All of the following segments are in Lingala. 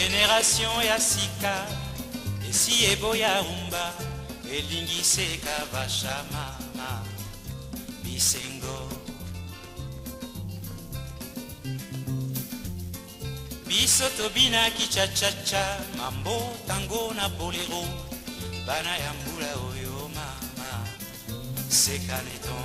Generation ya sika esi eboya rumba elingi seka vasha mama bisengo. Biso tobinaki cha-cha-cha mambo tango na bolero bana ya mbula oyo mama se caneton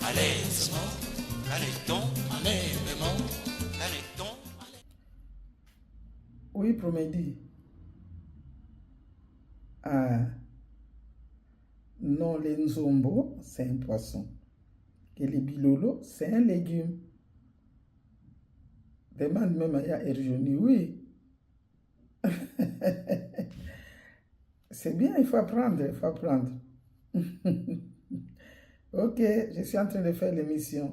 allez caneton allez caneton. Oui, Promedi. Ah. Non, les nzombo, c'est un poisson. Et les bilolo, c'est un légume. Demande même à Ya Erjoni, oui. C'est bien, il faut apprendre, il faut apprendre. Ok, je suis en train de faire l'émission.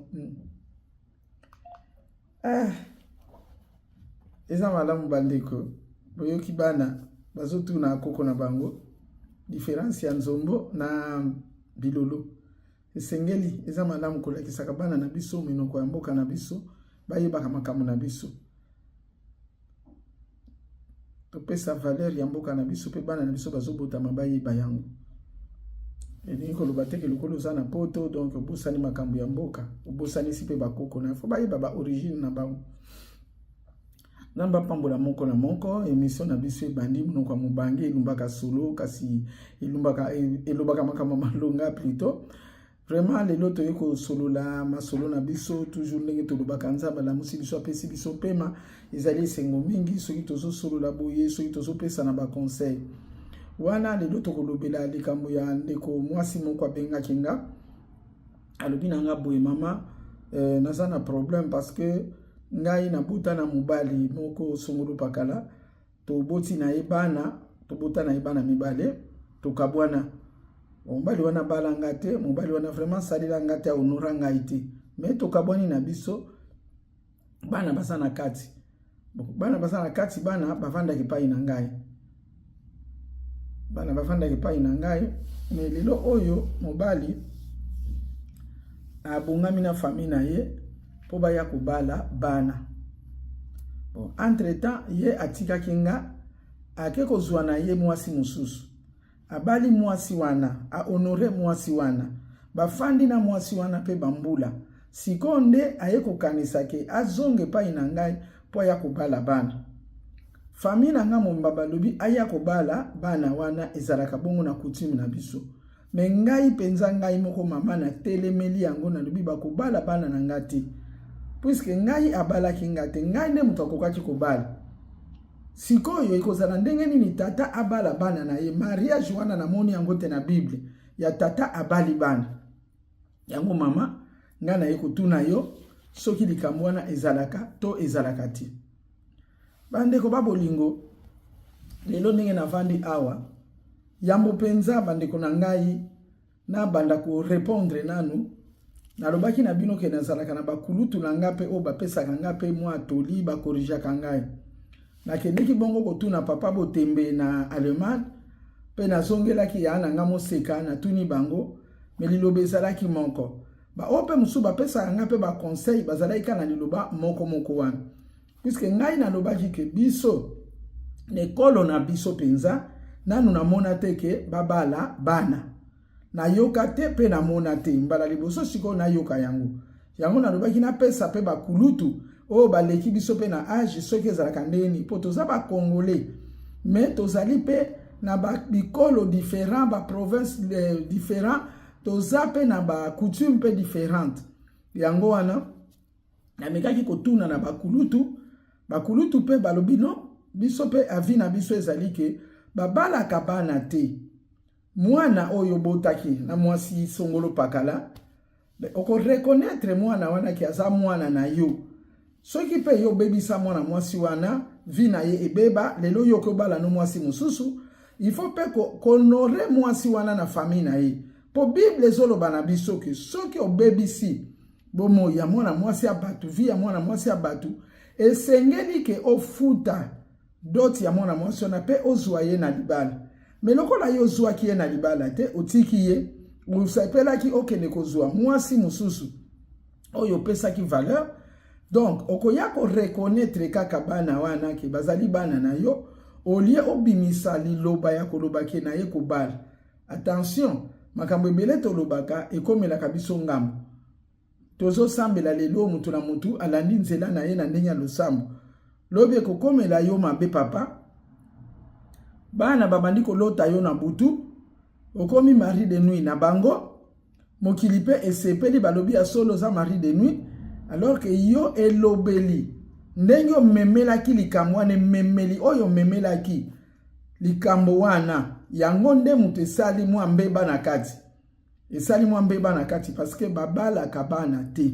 Ah. Eza malamu bandeko, boyoki bana bazotuna koko na bango différence ya nzombo na bilolo. Esengeli eza malamu kolakisaka bana na biso minoko ya mboka na biso, bayebaka makambo na biso. Topesa valeur ya mboka na biso mpe bana na biso bazobotama bayeba yango. Elingi koloba te ke lokola oza na poto donc obosani makambo ya mboka, obosanisi mpe bakoko na fo bayeba ba origine na bango. Nzambe apambola moko na moko. Emission na biso ebandi monoko ya mobange elumbaka solo kasi elumbaka elobaka makambo malonga plutôt. Vraiment lelo toye kosolola masolo na biso toujours ndenge tolobaka Nzambe alamusi biso apesi biso pema ezali esengo mingi soki tozosolola boye soki tozopesa na ba conseil wana. Lelo tokolobela likambo ya ndeko mwasi moko abengaki nga, alobi na nga boye: mama, naza na problème parce que ngai nabota na mobali moko songolo pakala, toboti na ye bana, tobota na ye bana mibale, tokabwana. Mobali wana abala nga te, mobali wana vraiment asalela nga te, ahonora ngai te, mais tokabwani na biso, bana baza na kati, bana baza na kati, bana bavandaka epai na ngai, bana bavandaka epai na ngai. Mais lelo oyo mobali abongami na famille na ye mpo baya kobala bana. Bon, entre temps ye atikaki nga, ake kozwa na ye mwasi mosusu, abali mwasi wana, ahonore mwasi wana, bafandi na mwasi wana mpe bambula. Sikoyo nde aye kokanisa ke azonga epai na ngai mpo aya kobala bana. Famille na nga momba balobi aya kobala bana wana, ezalaka bongo na coutume na biso. Mais ngai mpenza, ngai moko mama, natelemeli yango, nalobi bakobala bana na nga te, puisque ngai abalaki nga te, ngai nde moto akokaki kobala. Sikoyo ekozala ndenge nini tata abala bana na ye? Mariage wana namoni yango te na Bible ya tata abali bana. Yango mama, ngai naye kotuna yo soki likambo wana ezalaka to ezalaka te. Bandeko ba bolingo, lelo ndenge navandi awa, yambo mpenza bandeko na ngai nabanda korepondre nanu, nalobaki na bino ke nazalaka na bakulutu na nga mpe oyo bapesaka nga mpe mwa toli, bakorijaka ngai. Nakendeki bongo kotuna papa Botembe na Allemagne, mpe nazongelaki ya na nga moseka, natuni bango, mais liloba ezalaki moko. Baoyo mpe mosusu bapesaka nga mpe baconseil bazalaki kaka na liloba moko moko wana, puisque ngai nalobaki ke biso na ekolo na biso mpenza nanu namona te ke babala bana, nayoka te mpe namona te. Mbala liboso sikoyo nayoka yango. Yango nalobaki napesa mpe bakulutu oyo baleki biso mpe na age soki ezalaka ndenge nini, mpo toza bacongolais mais tozali mpe na bikolo différent, baprovince différent, toza mpe na bacoutume mpe différente. Yango wana namekaki kotuna na bakulutu. Bakulutu mpe balobi non, biso mpe avis na biso ezali ke babalaka bana te. Mwana oyo obotaki na mwasi songolo pakala, okoreconnaître mwana wana ke aza mwana na yo. Soki mpe yo obebisa mwana mwasi wana, vie na ye ebeba, lelo yo okobala no mwasi mosusu, il faut mpe kohonore mwasi wana na famille na ye, mpo Bible ezoloba na biso ke soki obebisi bomoi ya mwana mwasi ya bato, vie ya mwana mwasi ya bato, esengeli ke ofuta dot ya mwana mwasi wana mpe ozwa ye na libala. Mais lokola yo ozwaki ye na libala te, otiki ye, osepelaki okende kozwa mwasi mosusu oyo opesaki valeur. Donc okoya ko reconnaître kaka bana wana ke bazali bana na yo au lieu obimisa liloba ya koloba ke naye kobala. Attention, makambo ebele tolobaka ekomelaka biso ngambo. Tozosambela lelo moto na motu alandi nzela na ye na ndenge ya losambo. Lobi ekokomela yo mabe papa. Bana babandi kolota yo na butu, okomi mari de nuit na bango. Mokili pe esepeli balobi ya solo oza mari de nuit alors que yo elobeli ndenge omemelaki likambo wana ememeli oyo omemelaki likambo wana yango nde moto esali mwa mbeba na kati esali mwa mbeba na kati parce que babalaka bana te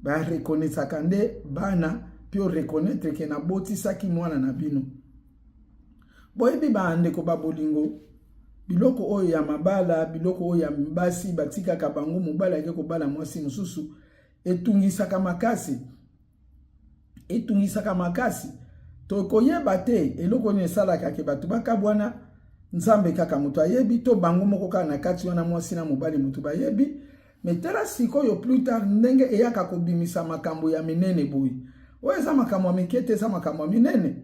barekonesaka nde bana mpe oreconnaitre ke nabotisaki mwana na bino. Boyebi ba ndeko ba bolingo, biloko oyo ya mabala, biloko oyo ya basi batikaka bango, mobali ake kobala mwasi mosusu, etungisaka makasi, etungisaka makasi. Tokoyeba te eloko nini esalaka ke bato bakabwana. Nzambe kaka moto ayebi, to bango moko kaka na kati wana mwasi na mobali moto bayebi. Me tala sikoyo plus tard ndenge eyaka kobimisa makambo ya minene boye. Oyo eza makambo ya mike te, eza makambo ya minene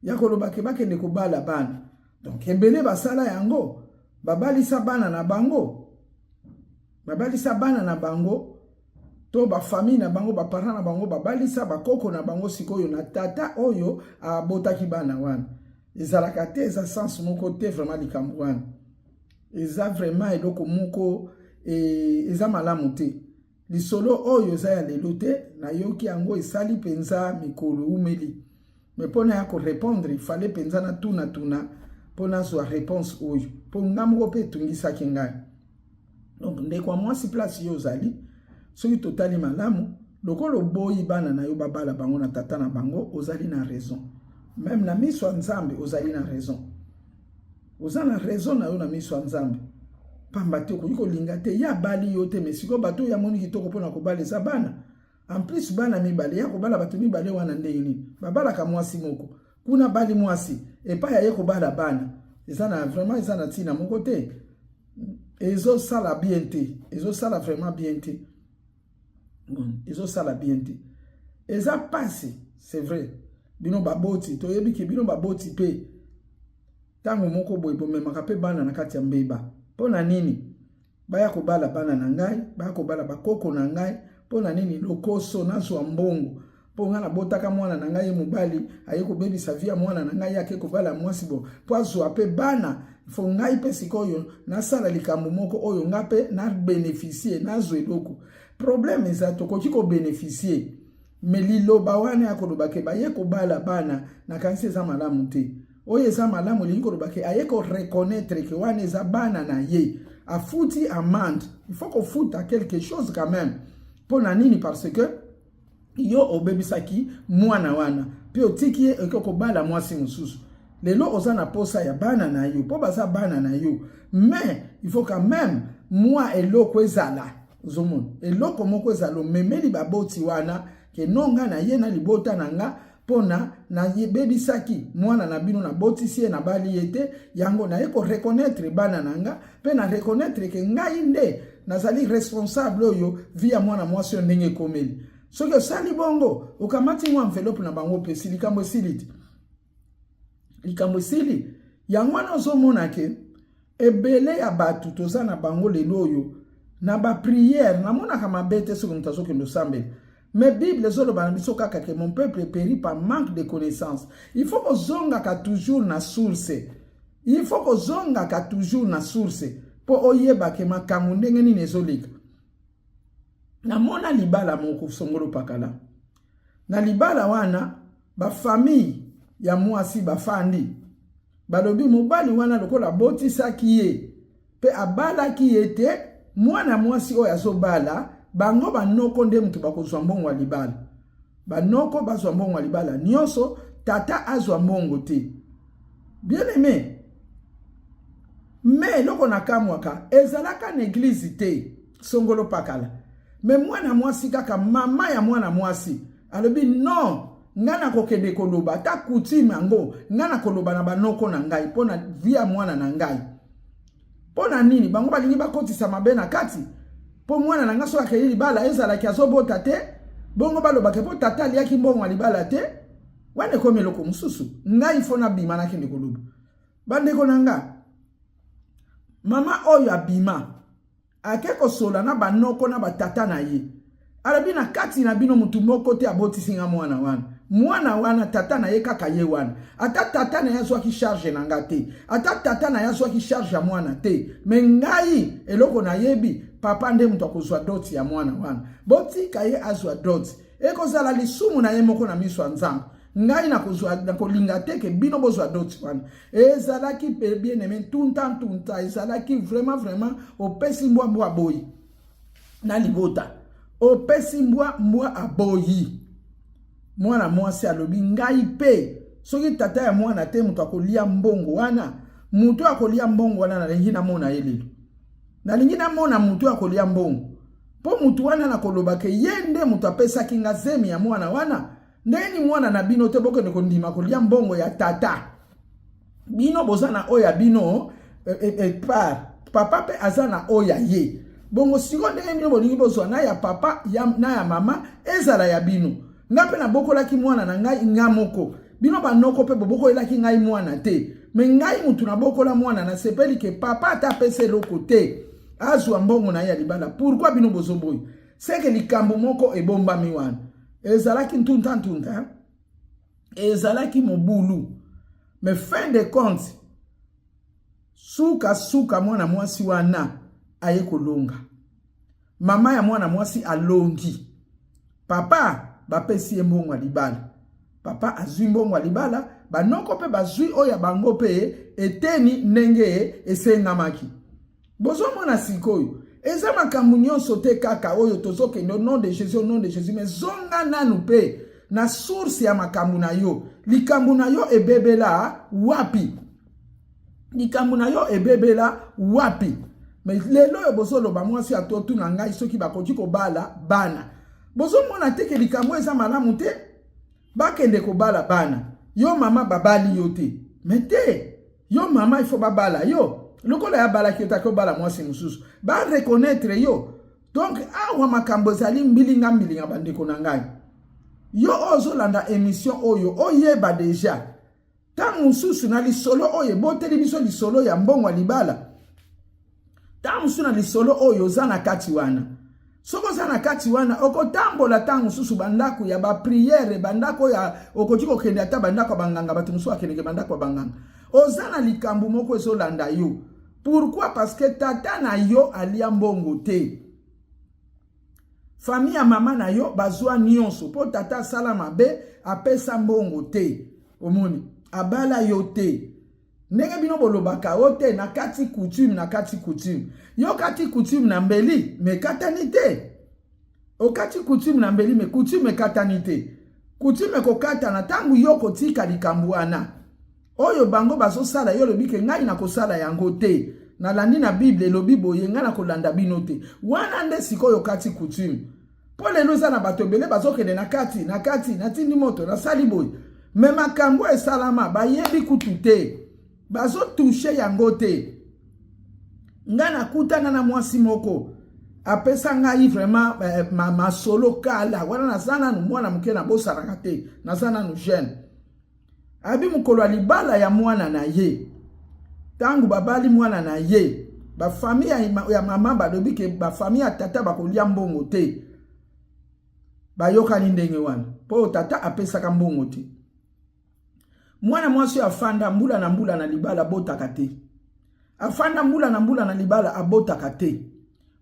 ya koloba ke bakende kobala bana. Donc ebele basala yango, babalisa bana na bango, babalisa bana na bango to ba famille na bango, ba parents na bango, babalisa bakoko na bango sikoyo na tata oyo abotaki bana wana. Ezalaka te, eza sens moko te vraiment likambo wana. Eza vraiment eloko moko eza malamu te. Lisolo oyo eza ya lelo te, nayoki yango esali mpenza mikolo eumeli. Mais mpo na ya korepondre, il fallait mpenza natuna-tuna mpo nazwa réponse oyo, mpo nga moko mpe etungisaki ngai. Donc ndeko ya mwasi, place yo ozali, soki totali malamu, lokola oboyi bana na yo babala bango na tata na bango, ozali na raison. Même na miso ya Nzambe ozali na raison. Oza na raison na yo na miso ya Nzambe. Pamba te okoki kolinga te, ye abali yo te, mais sikoyo bato oyo amoni kitoko mpona kobala eza bana. En plus bana mibale, ya kobala bato mibale wana ndenge nini? Babalaka mwasi moko. Kuna bali mwasi, epai aye kobala bana. Eza na vraiment eza na ntina moko te. Ezosala bien te. Ezosala vraiment bien te. Bon, ezosala bien te. Eza pasi, c'est vrai. Bino baboti, toyebi ke bino baboti pe ntango moko boye bomemaka pe bana na kati ya mbeba. Mpo na nini? Baya kobala bana na ngai, baya kobala bakoko na ngai. Mpo na nini? Lokoso nazwa mbongo. Mpo ngai nabotaka mwana na ngai ye mobali, aye kobebisa vie ya mwana na ngai, ake kobala mwasi bo. Mpo azwa pe bana, fo ngai pe sikoyo nasala likambo moko oyo ngai pe na bénéficier, nazwa eloko. Problème eza tokoki ko bénéficier, mais liloba wana ya koloba ke baye kobala bana, nakanisi eza malamu te. Oyo eza malamu elingi koloba ke aye ko reconnaître ke wana eza bana na ye, afuti amende. Il faut kofuta quelque chose quand même. Mpo na nini? Parce que yo obebisaki mwana wana mpe otiki ye okoki kobala mwasi mosusu. Lelo oza na posa ya bana na yo mpo baza bana na yo, mais il faut quand même mwa eloko ezala. Ozomona eloko moko ezala, omemeli baboti wana ke no nga na ye na libota na nga mpona nayebebisaki mwana na bino, nabotisi ye, nabali ye te, yango naye koreconnaître bana na nga mpe na reconnaître ke ngai nde nazali responsable oyo vie ya mwana mwasi oyo ndenge ekomeli. Soki osali bongo, okamati mwa enveloppe na bango, opesi, likambo esili te, likambo esili. Yango wana ozomona ke ebele ya bato toza na bango lelo oyo na baprière, namonaka mabe te soki moto azokende osambela, mais Bible ezoloba na biso kaka ke mon peuple périt par manque de connaissance. Il faut kozongaka toujours na source, il faut kozongaka toujours na source mpo oyeba ke makambo ndenge nini ezoleka. Namona libala moko songolo pakala. Na libala wana bafamille ya mwasi bafandi, balobi mobali wana lokola abotisaki ye mpe abalaki ye te, mwana mwasi oyo azobala bango banoko nde moto bakozwa mbongo ya libala. Banoko bazwa mbongo ya libala nyonso, tata azwa mbongo te. Bien aimé, mais eloko nakamwaka ezalaka na église te songolo pakala, mais mwana mwasi kaka mama ya mwana mwasi alobi non, ngai nakokende koloba ata coutume yango, ngai nakoloba na banoko na ngai mpo na vie ya mwana na ngai. Mpo na nini bango balingi bakotisa mabe na kati? Mpo mwana na ngai soki akei libala ezalaki azobota te. Bongo balobaka mpo tata aliaki mbongo ya libala te, wana ekomi eloko mosusu. Ngai fo nabima nakende koloba. Bandeko na nga, mama oyo abima ake kosola na banoko na batata na ye, alobi na kati na bino motu moko te abotisi nga mwana wana. Mwana wana tata na ye kaka ye wana. Ata tata na ye azwaki charge na nga te, ata tata na ye azwaki charge ya mwana te, me ngai eloko nayebi, papa nde moto akozwa doti ya mwana wana. Botika ye azwa doti, ekozala lisumu na ye moko na miso ya Nzambe. Ngai nakozwa, nakolinga te ke bino bozwa doti wana. Ezalaki bien aimé ntunta ntunta, ezalaki vraiment vraiment opesi mbwa mbwa aboyi na libota, opesi mbwa mbwa aboyi. Mwana mwasi alobi ngai pe soki tata ya mwana te moto akolia mbongo wana, moto akolia mbongo wana nalingi namona ye lelo, nalingi namona moto akolia mbongo, mpo moto wana nakoloba ke ye nde moto apesaki nga zemi ya mwana wana. Ndenge ni mwana na bino te bokende kondima kolia mbongo ya tata. Bino boza na oyo ya bino part, papa pe aza na oyo ya ye. Bongo sikoyo ndenge bino bolingi bozwa na ya papa ya, na ya mama ezala ya bino. Nga pe nabokolaki mwana na ngai nga moko. Bino banoko pe bobokolelaki ngai mwana te. Me ngai mutu nabokola mwana, nasepeli ke papa ata apesa eloko te azwa mbongo na ye ya libala. Pourquoi bino bozoboyi? Seke likambo moko ebombami wana. Ezalaki ntunta ntunta, ezalaki mobulu. Mais fin de compte, suka suka mwana mwasi wana aye kolonga. Mama ya mwana mwasi alongi. Papa bapesi ye mbongo ya libala. Papa azwi mbongo ya libala, banoko pe bazwi oyo ya bango pe eteni ndenge esengamaki. Bozomona sikoyo, eza makambo nyonso te kaka oyo tozokende au nom de Jésus, au nom de Jésus, mais zonga nanu pe na source ya makambo na yo. Likambo na yo ebebela wapi? Likambo na yo ebebela wapi? Mais lelo oyo bozoloba mwasi atotuna ngai soki bakoki kobala bana. Bozomona te ke likambo eza malamu te? Bakende kobala bana. Yo mama babali yo te. Mais te, yo mama il faut babala yo. Lokola ya balaki yo taki obala mwasi mosusu. Ba reconnaître yo. Donc awa makambo ezali mbilinga mbilinga bandeko na ngai. Yo ozolanda émission oyo oyeba déjà. Tango mosusu na lisolo oyo eboteli biso lisolo ya mbongo ya libala. Tango mosusu na lisolo oyo oza na kati wana. Soki oza na kati wana okotambola tango mosusu bandako ya ba prière, bandako ya okoki kokende ata bandako ya banganga, bato mosusu bakendeke bandako ya banganga. Oza na likambo moko ezolanda yo. Pourquoi? Parce que tata na yo alia mbongo te. Famille ya mama na yo bazwa nyonso po tata asala mabe apesa mbongo te. Omoni abala yo te. Ndenge bino bolobaka o te na kati coutume, na kati coutume. Yo kati coutume na mbeli me katani te. Okati coutume na mbeli me coutume ekatani te. Coutume ekokatana ntango yo kotika likambo wana. Oyo bango bazosala yo olobi ke ngai nakosala yango te. Nalandi na Bible elobi boye ngai nakolanda bino te. Wana nde sikoyo okati coutume. Po lelo eza na bato ebele bazokende na kati, na kati, natindi moto, nasali boye. Me makambo esalama bayebi kutu te. Bazotouche yango te. Ngai nakutana na mwasi moko apesa ngai vraiment masolo kala wana naza nanu mwana moke nabosanaka te, naza nanu jeune. Abi mokolo ya libala ya mwana na ye, ntango babali mwana na ye, ba famille ya mama balobi ke ba famille ya tata bakolia mbongo te. Bayokani ndenge wana po tata apesaka mbongo te. Mwana mwasi oyo afanda mbula na mbula na libala abotaka te. Afanda mbula na mbula na libala abotaka te.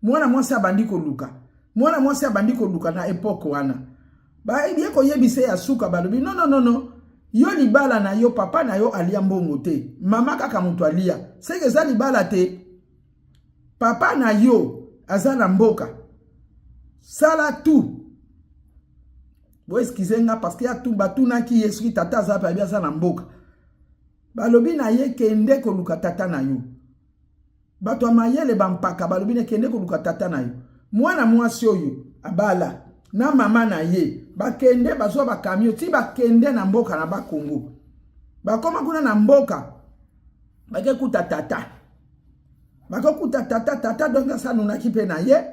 Mwana mwasi abandi koluka. Mwana mwasi abandi koluka na epoque wana. Bayebi koyebisa ya suka balobi non non non non. Yo libala na yo papa na yo alia mbongo te. Mama kaka moto alia. Seke eza libala te. Papa na yo aza na mboka. Sala tout. Bo excusez nga parce que ya tout batunaki ye soki tata aza pe aza na mboka. Balobi na ye kende koluka tata na yo. Bato ya mayele bampaka balobi na kende koluka tata na yo. Mwana mwasi oyo abala na mama na ye bakende bazwa ba camion ti bakende na mboka na ba Congo. Bakoma kuna na mboka bakekuta tata. Bakokuta tata, tata donc asanunaki pe na ye.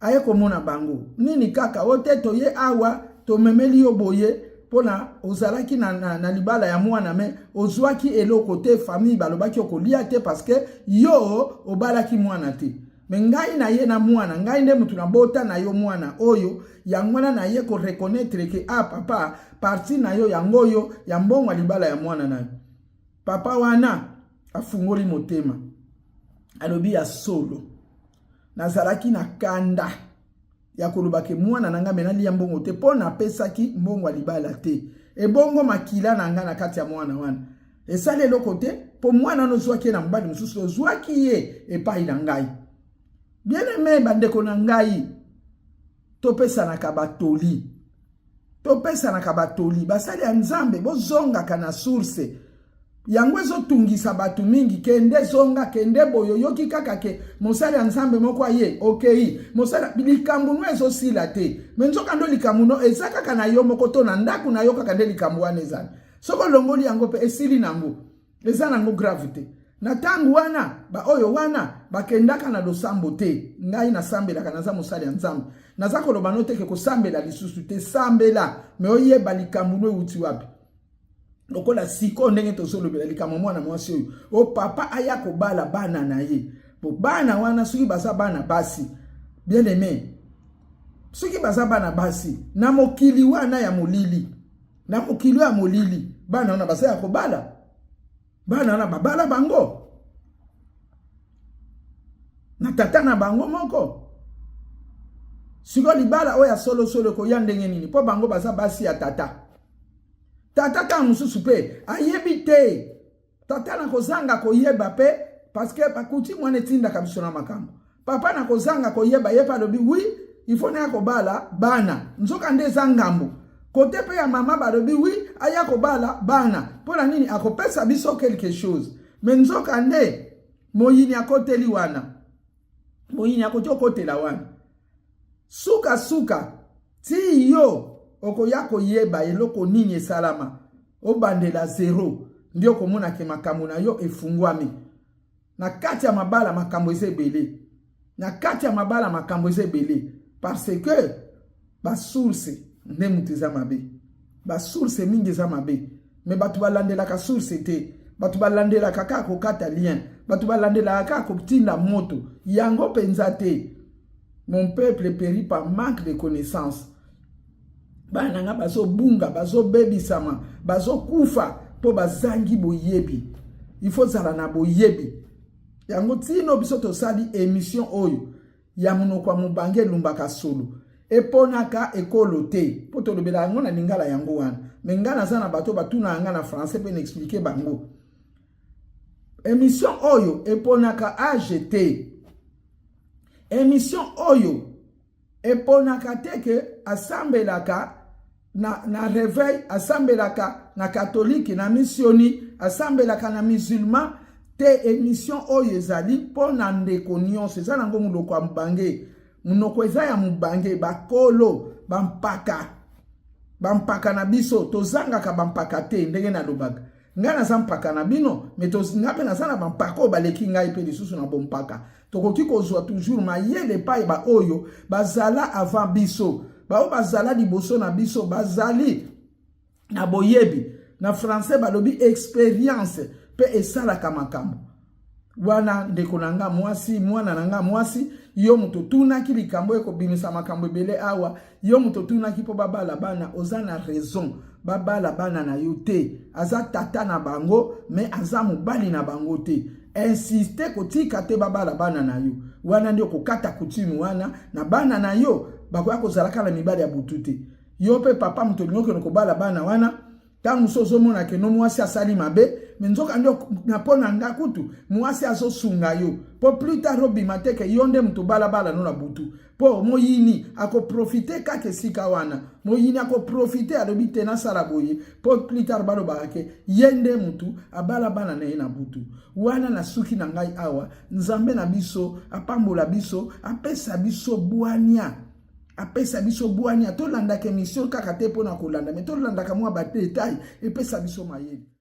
Aye komona bango nini kaka o te, toye awa tomemeli yo boye mpona ozalaki na libala ya mwana, me ozwaki eloko te. Famille balobaki okolia te parce que yo obalaki mwana te. Me ngai na ye na mwana, ngai nde motu nabota na yo mwana oyo, yango wana na ye koreconnaître ke ah papa, partie na yo yango oyo ya mbongo ya libala ya mwana na yo. Papa wana afungoli motema, alobi ya solo, nazalaki na kanda ya koloba ke mwana na ngai me nalia mbongo te mpo napesaki mbongo ya libala te. Ebongo makila na ngai na kati ya mwana wana esali eloko te, mpo mwana wana ozwaki ye na mobali mosusu, ozwaki ye epai na ngai. Bien aimé, bandeko na ngai, topesanaka batoli, topesanaka batoli. Basali ya Nzambe, bozongaka na source. Yango ezotungisa bato mingi. Kende, zonga, kende boye, oyoki kaka ke mosali ya Nzambe moko aye, okei mosali, likambo no ezosila te. Me nzoka ndo likambo no eza kaka na yo moko to na ndako na yo kaka nde likambo wana ezali. Soki olongoli yango mpe esili nango, eza nango grave te. Na ntango wana baoyo wana bakendaka na losambo te. Ngai nasambelaka, naza mosali ya Nzambe. Naza koloba no te ke kosambela lisusu te. Sambela, me oyeba likambo no euti wapi. Lokola sikoyo ndenge tozolobela likambo mwana mwasi oyo o papa aya kobala bana na ye, po bana wana soki baza bana basi, bien aimé, soki baza bana basi na mokili wana ya molili, na mokili ya molili, bana wana baza ya kobala, bana wana babala bango na tata na bango moko. Sikoyo libala oyo ya solosolo ekoya ndenge nini? Mpo bango baza basi ya tata. Tata ntango mosusu mpe ayebi te, tata na kozanga koyeba mpe, parce que bakuti mwana etindaka biso na makambo. Papa na kozanga koyeba, ye mpe alobi oui, il faut naya kobala bana. Nzoka nde eza ngambo kote mpe ya mama, balobi oui, aya kobala bana mpo na nini? Akopesa biso quelque chose. Me nzoka nde moyini akoteli wana, moyini akoki okotela wana. Sukasuka ti yo okoya koyeba eloko nini esalama, obandela zero, nde okomonake makambo na yo efungwami. Na kati ya mabala makambo eza ebele, na kati ya mabala makambo eza ebele, parce que basource nde moto eza mabe. Basource mingi eza mabe, me bato balandelaka source te. Bato balandelaka kaka kokata lien, bato balandelaka kaka kotinda moto yango mpenza te. Mon peuple périt par manque de connaissance. Bana na nga bazobunga, bazobebisama, bazokufa mpo bazangi boyebi. Il faut zala na boyebi. Yango ntino biso tosali émission oyo ya monoko ya mobange elumbaka solo, eponaka ekolo te, mpo tolobela yango na lingala. Yango wana me ngai naza na bato batuna nga na français mpe na expliquer bango. Émission oyo eponaka âge te, émission oyo eponaka te ke asambelaka na réveil, asambelaka na katolike, na missioni, asambelaka na musulman te. Émission oyo ezali mpo na ndeko nyonso. Eza nango monoko ya mobange, monoko eza ya mobange. Bakolo bampaka, bampaka na biso, tozangaka bampaka te. Ndenge nalobaka, ngai naza mpaka na bino, me ngai mpe naza na bampaka oyo baleki ngai mpe lisusu na bompaka. Tokoki kozwa toujours mayele epai baoyo bazala avant biso, baoyo bazala liboso na biso, bazali na boyebi. Na français balobi expérience mpe esalaka makambo wana. Ndeko na nga mwasi, mwana na nga mwasi, yo moto otunaki likambo ekobimisa makambo ebele awa. Yo moto otunaki mpo babala bana, oza na raison. Babala bana na yo te. Aza tata na bango, me aza mobali na bango te. Insiste, kotika te babala bana na yo wana. Nde okokata coutume wana na bana na yo, bakoya kozalaka na mibali ya butu te. Yo mpe papa moto olingi okende kobala bana wana, ntango mosusu ozomona ke no mwasi asali mabe, me nzoka nde na mpo na nga kutu mwasi azosunga yo mpo plus tard obima te ke yo nde moto balabala no na butu, mpo moyini akoprofite kaka esika wana. Moyini akoprofite, alobi te nasala boye mpo plus tard balobaka ke ye nde motu abala bana na ye na butu wana. Na suki na ngai awa, Nzambe na biso apambola biso, apesa biso bwania, apesa biso bwania. Tolandaka émission kaka te mpona kolanda, me tolandaka mwa badétail, epesa biso mayele.